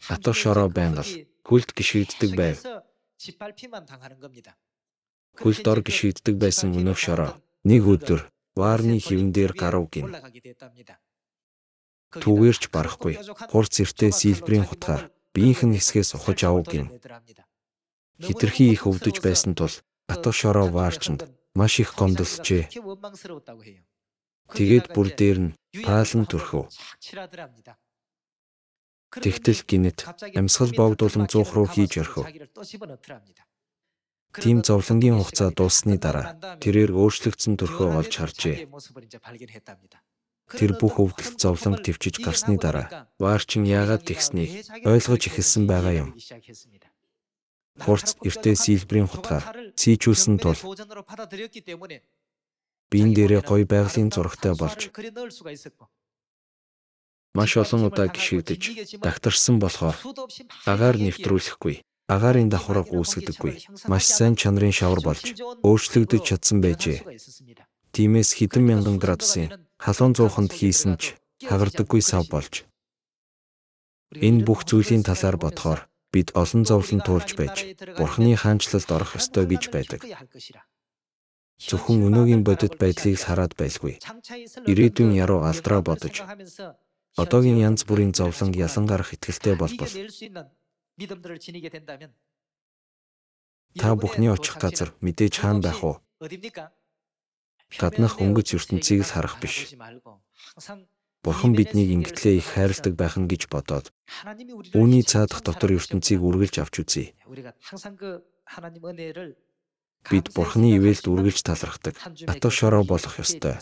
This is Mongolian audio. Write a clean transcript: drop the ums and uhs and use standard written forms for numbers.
Атга шороо байнга л хөлд гишгэгддэг байв. Хөлд ор гишгэгддэг байсан өнөөх шороо нэг өдөр ваарны хэвэн дээр гарав гин. Түүгээрч барахгүй хурц эртээ сэлбэрийн хутгаар биеийнх нь хэсгээс ухаж ав гин. Хитрхи их өвдөж байсан тул атга шороо ваарчинд маш их гомдолсжээ. Тэгээд бүр дээр нь паалан түрхэв. Тэгтэл гинэт амьсгал боогдуулан зуух руу хийж орхив. Тийм зовлонгийн хугацаа дууссаны дараа тэрээр өөрчлөгдсөн төрхөө олж харжээ. Тэр бүх өвдөлт зовлонг тэвчиж гарсны дараа ваарчин яагаад тэгснийг ойлгож эхэлсэн байгаа юм. Хурц эртээ сэлбэрийн хутгаар сийчүүлсэн тул биен дээрээ гоё байгалийн зурагтай болж маш олон удаа гишгэгдэж дагтарсан болохоор агаар нэвтрүүлэхгүй, агаарын давхарга үүсгдэггүй, маш сайн чанарын шавар болж өөрчлөгдөж чадсан байжээ. Тиймээс хэдэн мянган градусын халуун зууханд хийсэн ч хагардаггүй сав болж. Энэ бүх зүйлийн талаар бодохоор бид олон зовлон туулж байж Бурхны хаанчлалд орох ёстой гэж байдаг. Зөвхөн өнөөгийн бодит байдлыг л хараад байлгүй. Ирээдүйн яруу алдраа бодож одоогийн янз бүрийн зовлон ялан гарах итгэлтэй болбол та бүхний очих газар мэдээж хаана байх вэ? Гаднах өнгөц ертөнцийг л харах биш. Бурхан биднийг ингэтлээ их хайрладаг байх нь гэж бодоод үүний цаадах дотор ертөнцийг үргэлж авч үзье. Бид Бурханы ивээлд үргэлж талархдаг атга шороо болох ёстой.